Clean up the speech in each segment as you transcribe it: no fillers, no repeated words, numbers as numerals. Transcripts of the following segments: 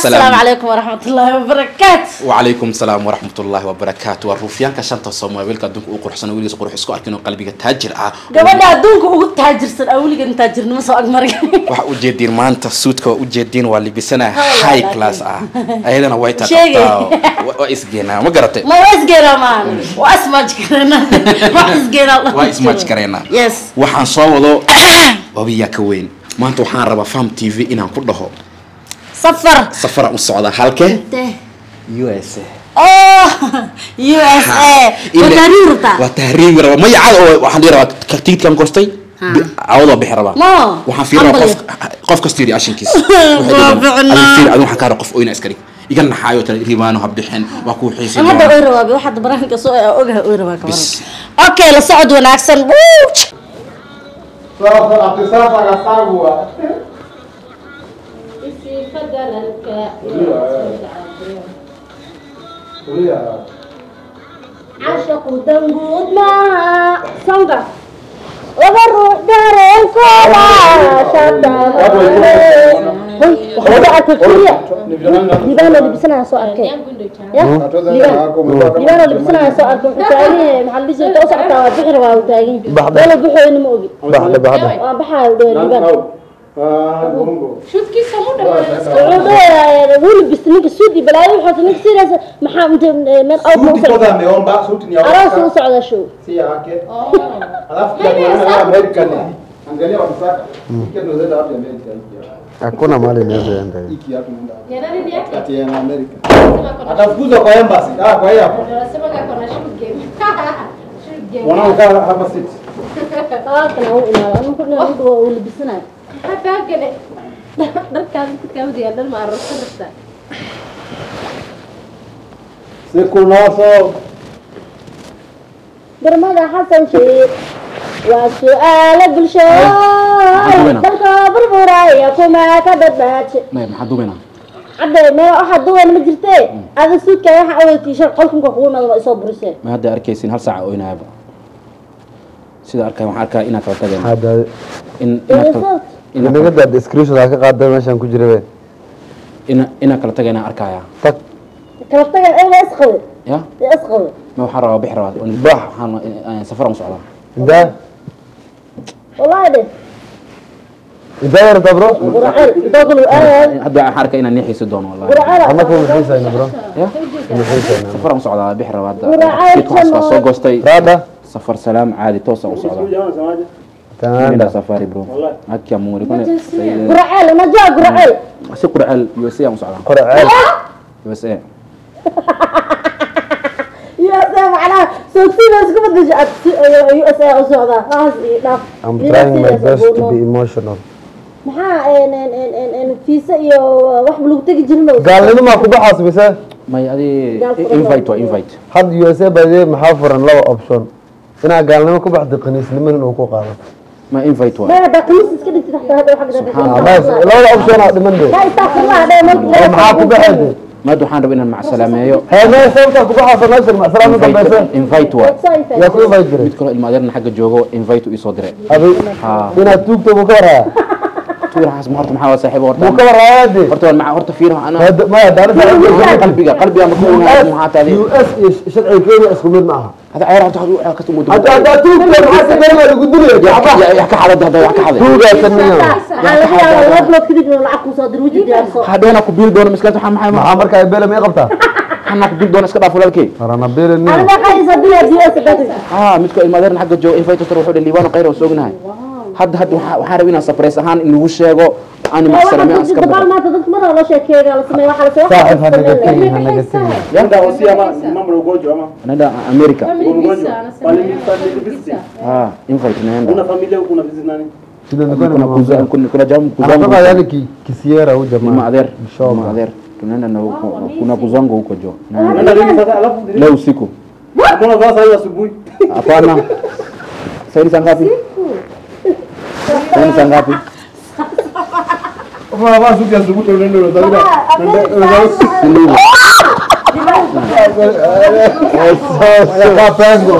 Assalaamu calaykum waraxmatullaahi wabarakaatu. Wacalaykum salaam waraxmatullaahi wabarakaatu. Waa ruufyaanka shanta Soomaali, wiilka adduunka ugu quruxsan, weligiis qurux isku arkin oo qalbiga taajir ah. Gabadha adduunka ugu taajirsan aa weligeed taajirnimo soo agmaray. Waxa ujeediin maanta suudka waa ujeediin, waa libisana high class ah, ayadana way Sheegay. taqabtaa, waa isgeenaa, ma garatay? Ma waa isgeenaa maan, waa ismaaj kareena, waa isgeenaa. Waa ismaaj kareena. Yes. Waxaan soo wado wabiyaa ka weyn maanta. Waxaan rabaa Fam TV inaan ku dhaho safar. Safara u socda halke? USA. Oh, USA waa tahriib rabtaa? Waa tahriibi rabaa, maya cad oo waxaan dhihi rabaa tigidkan goostay, cawadoo bixi rabaa. Ma. Waxaan fiirin rabaa qof qof kasta yidhi ashinkiisa. Waa ficnaa. Fiir adigu, waxaan kaa rabaa qof oyna iska dhig, iga naxaayo tala ribaano ha bixin, waa kuu xiisay. Hadda oy rabaa, waxaad baraanka soo ogaha oy rabaa ka waran. Bis. Okay, la socod wanaagsan. Wuu! Sasa atisasa gasagwa. Cashaqu danguud maaha songa laba ruux dareenkooda shatawaxaa libaanoo libisanaya soo arkay ya, libaanoo libisanaya soo arkay. Wuxuu taagan yahay, maxaa la dhihi jiray, inta u socotaa waa bixi rabaa, uu taagan yahay. Baxda. Wala baxooyna ma ogi. Baxda, baxda. Waa baxaayo dheer libaan. Shudkiisa mu dhammaan. Wuxuu dhahayaa wuu libistay ninka suudi balaayo, wuxuu ninka sidaas maxaa inta meel awd ma u Suti socda. kwanza ameomba suti ni ya aroos u socdaa show. Si yake. Alafu pia kuna Amerika ni. Angalia watusaka. Hiki tunaweza wapi Amerika hiki hapa. Hakuna mahali inaweza enda hivi. Hiki hapa tunaenda. Ya nani ni yake? Kati ya Amerika. Anasema ako na- Atafukuzwa kwa embassy. Ah, kwa airport. Anasema ako na shoot game. Shoot game. Wanaokaa hapa city. Qaabkan u imaado anu ku dhan waa uu libisanayo. Maxaa baagale? Dharkaan ku kaawdiyaa dhar ma aroorsan rabtaa? Siku noso. Darmada Xasan Sheekh waa su-aalo bulsho dalka burburaya kuma ka badbaadshe. Maya, maxaa duubaynaa? Cadde meel waxaa duwan ma jirte, ada suudka waxa awalkiisha qolkanka kugu imaado waa isoo burisee. Ma hadda arkaysin hal saaca oynaayaba sida arkay, waxaan arkaa inaa kala tageen. Hadda in inaa kala inaa inaga daad screenshot ka qaaday meeshaan ku jira be. Inaa kala tagayna arkaya. Tag. Kala taga ee waa isqabe. Ya. Ee isqabe. Ma waxaan rabaa bixi rabaa. Bax. Waxaan safar u socdaa. Intaa wallahi dhe. Intaa yarta bro. Quraceel intaa kulu aad. Hadda waxaan arkaa inaan neexaysi doono wallahi. Quraceel. Annagu ma xiisayna bro. Ya. Ma xiisayna. Safar u socdaa, bixi rabaa hadda. Quraceel. Tikidkaas waa soo goostay. Raada. Safar salaam, caadi toosa u socdaa. Taanda. Nenda safari bro, haki ya Mungu nilikuwa Quraceel unajua quraceel. Si quraceel, USA aan u socdaa. Qoraceel. USA. USA macnaha soogsiida isku bedesha aad USA u socdaa waxaas iyo dhaaf. I'm trying my best to be emotional. Maxaa fiisa iyo wax lagu tegi jirin oo gaalnimo maa ku baxaas mise? May adi. Gaal furan. Invite waa invite. Hadda USA badee maxaa furan? Laba option: inaad gaalnimo ku baxdo, qaniisnimo inuu ku qaado. Ma invite waa. Ma haddaa khamiis iska dhigtid xataa hadda waxa Subxaan Ah, bas labada option aa dhiman de. La istaaqfirullah dheh marka. Oo maxaa ku baxay de? Maad waxaan rabaa inaan macsalaameeyo. Hee, mee sababtaa ku baxaasa meeshan macsalaam u dambaysa? Invite waa. Yaa ku invite jiray? Mid kaloo ilma adeerna xagga joogo invite uu isoo diray. Abi. Ha. Inaad tuugto buu ka warhayaa. Tuur xaas ma horta, maxaa waa saaxiibo horta? Buu ka warhayaa de. Horta waan maca horta fiir ana. Maya daarada. Qalbiga ma ku wanaagsan maxaa taadi? US iyo sharciga Kenya isku mid ma aha. Hada ciyaar horta waxa ka muddo. Hadda haddaa tuugto maxaa ka garan lagu dilaya? Ya ka xalad hada wax ka xaday. Tuugaasan miya? Waxaa laga yaabaa 2 bilood kadib inuu lacag kuu soo diro, weji diyaarso. Hadhoona ku biil doono miskaas waxaa maxay? Maxaa markaa beela may qabtaa? Waxaan ku biil doono, iska dhaaf walaalkey. Harana beela niyo. Aniga waxaa isa dilaa US haddaa ha, midka ilma adeerna xagga joogo invite wuxuu dhahay liibaano khayr oo soognahay hadda waxaan rabaa inaan surprise ahaan in lagu sheego aan macsalaameeyo aan iska dabaal baxo. Maanta dadka mar loo sheekeeyo la sameeyo waxaa la soo saaxib ha naga tegin, ha naga tegin. Nenda Hosia ama mambo ya ugonjwa ama Naenda America. Family ugonjwa. visa, anasema Family visa. visit. Ha, invite naenda. Una familia huko, una visit nani? Sida kuna nilikuwa kuza kuna jamu anatoka kuzangu. yani kisiera huyu jamaa. Ilma adeer, ilma Mshoga. adeer tunaenda na huko, kuna kuzangu huko jo. Unaenda lini sasa alafu? Leo usiku. Mbona sasa hiyo asubuhi? Hapana, sasa ni saa ngapi? Sasa ni saa ngapi? Unavaa suti asubuhi unaenda unazalika. Si ndivyo? Kaa pengo.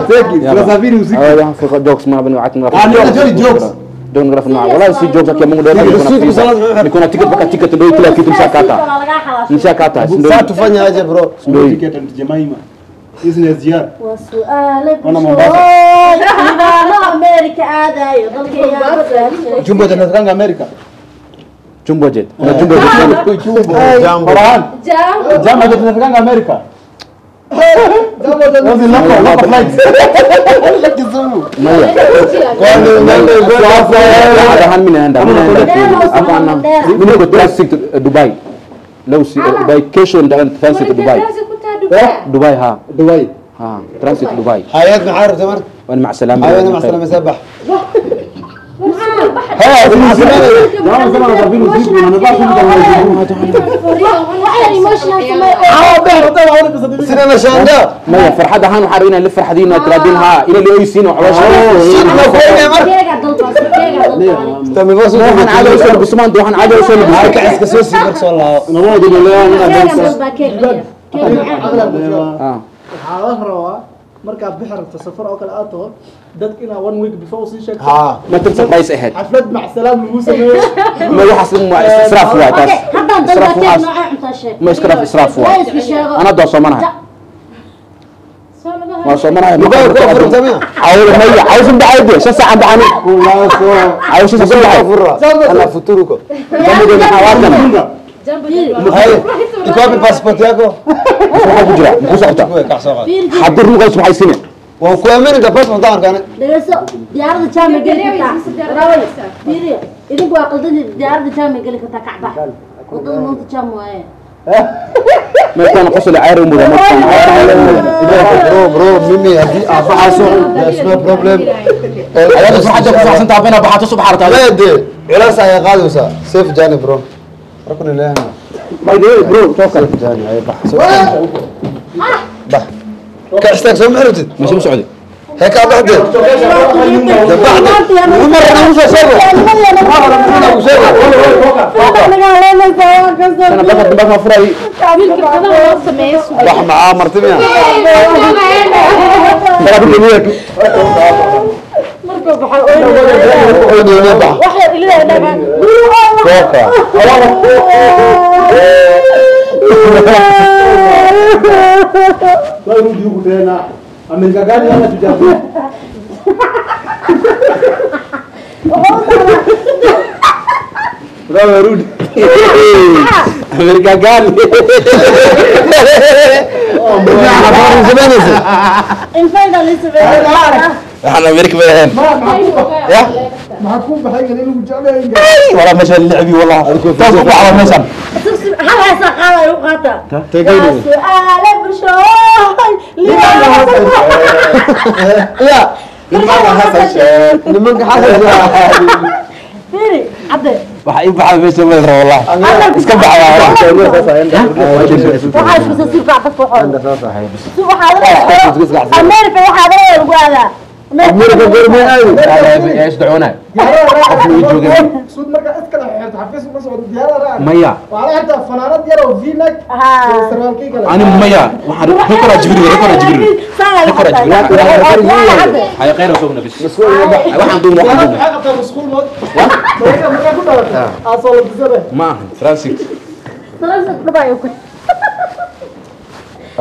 Teki, tunasafiri usiku. Ah, jokes ma bani wacad. Ah, ndio, jokes. Don't graph na wallahi si joke kwa Mungu ndio niko na ticket mpaka ticket ndio kila kitu mshakata. Mshakata ndio. Sasa tufanye aje bro? Ndio ticket and Jemima. Hizi ni SGR. Ona Mombasa. Amerika aadayo dalka. Jumbo zinazikanga Amerika. Jumbo jet. Na jumbo jet. Jumbo. Jambo. Jambo. Jambo jet zinazikanga Amerika. Jambo jet. Local flights. Kisumu. Kwani unaenda hada mimi naenda. Hapana. Mimi niko transit Dubai. Leo si Dubai, kesho ndio transit Dubai. Dubai ha. Dubai. Ha, transit Dubai. حياتنا عارف تمر. وانا مع السلامة. ايوه مع السلامة سبح. ها مع السلامة. سنة شاندا. ما فرحة هان وحرينا اللي فرحة دينا ترادينها إلى اللي يسين وعواش. تمام بس وحن عادة وصل بسمان وحن عادة وصل بسمان. كعس كسوسي بس والله. نوادي ولا waxaa la rabaa marka bixirta safar oo kale aad taho dadka inaa 1 week before sii sheegto ma tan surprise ahayd xaflad mac salaam lagu sameeyo ma waxaas ma israaf waa taas israaf waxaas ma israaf israaf waa ana doo soomanahay ma soomanahay Dubai ku furtamiya awr ma caws bacayde shan saac bacani caws shan saac furra ana futuruko jambo xawaatan هاي تكوبي باسبورت ياكو waxa ku jira ku socota hadir ruuqays waxay sineen waa ku aaminka passport aan kana dhageyso diyaaradda jaamic geli kartaa raaway fiiri idinku waa qaldan diyaaradda jaamic geli kartaa kacba wadada maanta jaam waaye ma kan qosol ayr mudan ma kan bro bro mimi hadii aabaxaso there's no problem ayada farxadda ku faraxsan tahay bina baxato subax hartaa leede culays ayaa qaadaysaa safe journey bro rukun ilaahi by the way bro tookal journey ay bax bax كاستاك سو معرفتي ماشي مسعودي هيك بعدين بعدين ومرة انا مش صبر انا بقى بقى فراي راح معاه مرتين Rudi huku tena. Amerika gani hapa tujabu? Bravo rudi. Amerika gani? احنا امريكا بين. يا معكم بحاجه لانه مجعلها والله مش اللعبي والله تصبح على مشان هل هسا يقاطع سؤال بشوي لا لمن حسن فيري عبد waxa ii baxay meesha ma rabo wallahi iska baxay waxa isku sii fiican dadka waxa Amerika waxa lagu aadaa Amerika goorma aadi ايش دعونا suud marka cid kale xirto xafiis uma socdo diyaarada raac maya waxaa la xirtaa fanaanad yar oo v-neck sarwaalkii kale ani maya waxaan rikora jibril rikora jibril rikora jibril hay khayr soo nabis waxaan duubno waxaan waxay qabtaa masquul mood marka marka ku dhalatay aa soo labisada ma ahan transit transit dhabayo ku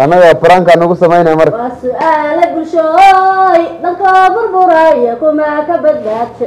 anaga prank aan ugu sameynaa marka waa su'aal bulshooy dalka burburaya kuma ka badbaadsa